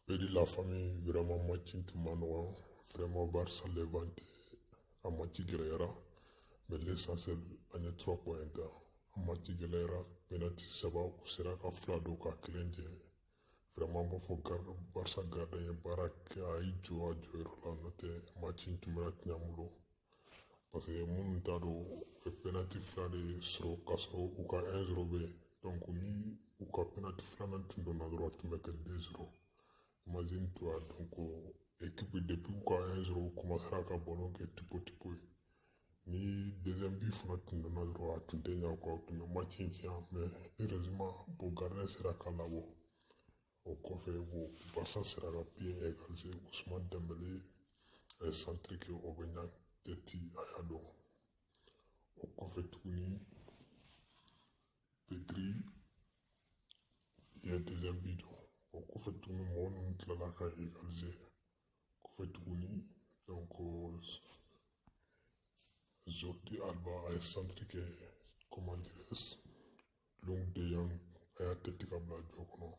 Pedi la famille, vraiment match in tun ma nɔgɔn. Vraiment Barça Levante, a match gɛlɛyara, mais l'essentiel, an ye 3 points ta. A match gɛlɛyara, penalty saba, u sera ka fila don ka kelen jɛ. Vraiment an b'a fɔ Barça gardien ye baara kɛ, a y'i jɔ a jɔyɔrɔ la, n'o tɛ match in tun bɛna tiɲɛ an bolo. Parce que minnu t'a dɔn, u ye penalty fila de sɔrɔ k'a sɔrɔ u ka 1-0 bɛ yen. Donc ni u ka penalty filanan tun donna dɔrɔn, a tun bɛ kɛ 2-0. Imagine toi, donc équipe, depuis u ka 1-0, u commencera ka ballon kɛ tipo tipo ye. Ni deuxième but fana tun donna dɔrɔn, a tun tɛ ɲɛ quoi, u tun bɛ match in tiɲɛ. Mais heureusement, bon, gardien sera ka labɔ. O kɔfɛ, bon, Barça sera ka but égaliser. Ousmane Dembélé a ye centre kɛ, Aubameyang tête, a y'a dɔn. O kɔfɛ tuguni, Pedri ye deuxième but don. O kɔfɛ tuguni, mɔgɔ ninnu tilala ka égaliser. Kɔfɛ tuguni, donc Jordi Alba a ye centre kɛ, comment dirais-je, Luuk de Jong a y'a tête ka bila jɔ kɔnɔ.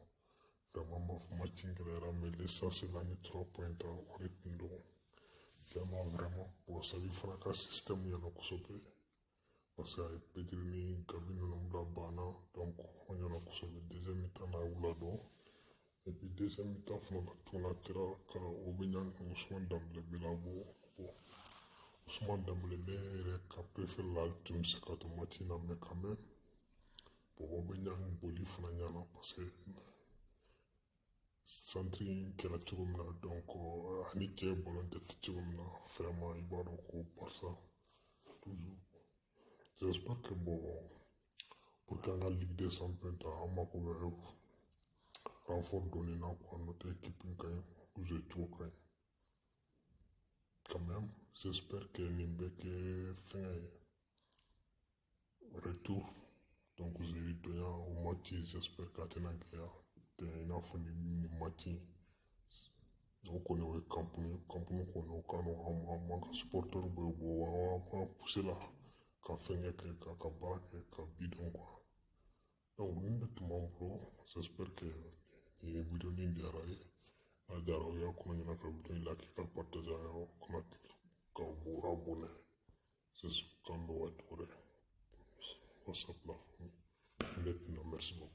Vraiment n b'a fɔ match in gɛlɛyara, mais l'essentiel, an ye 3 points ta, o de tun don. Vraiment, vraiment, bon, Xavi fana ka système ɲɛna kosɛbɛ, parce que a ye Pedri ni Gavi ninnu bila banna, donc o ɲɛna kosɛbɛ. Deuxième mi-temps na, a y'u ladon. Et puis deuxième mi-temps fana na tuguni, a kɛra ka Aubameyang ni Ousmane Dembélé bɛɛ labɔ. Bon, Ousmane Dembélé, ne yɛrɛ ka préféré la, ale tun bɛ se ka to match in na, mais quand même, bon, Aubameyang boli fana ɲɛna, parce que centre in kɛra cogo min na, donc ani cɛ ye ballon tɛ cogo min na, vraiment i b'a dɔn ko Barça toujours. J'espère que, bon, pour que an ka Ligue des Champions ta, an mako bɛ renfort donni na quoi, n'o tɛ équipe in ka ɲi, u jouer cogo ka ɲi quand même. J'espère que nin bɛ kɛ fɛngɛ ye, retour, donc jeudi donya o match, j'espère k'a tɛna gɛlɛya tɛ i n'a fɔ nin match in. O kɔni, o ye Camp Nou, Camp Nou kɔni, o ka nɔgɔn an ka supporter bɛ bɔ, an pousser la ka fɛngɛ kɛ, ka baara kɛ, ka but don quoi. Donc nin de tun b'an bolo. J'espère que nin vidéo nin diyara ye. N'a diyara aw ye, aw kana ɲinɛ ka vidéo in like, ka partager, aw kana ka abonner. K'an bɛn waati wɛrɛ. WhatsApp la famille, nin de tun don. Merci beaucoup.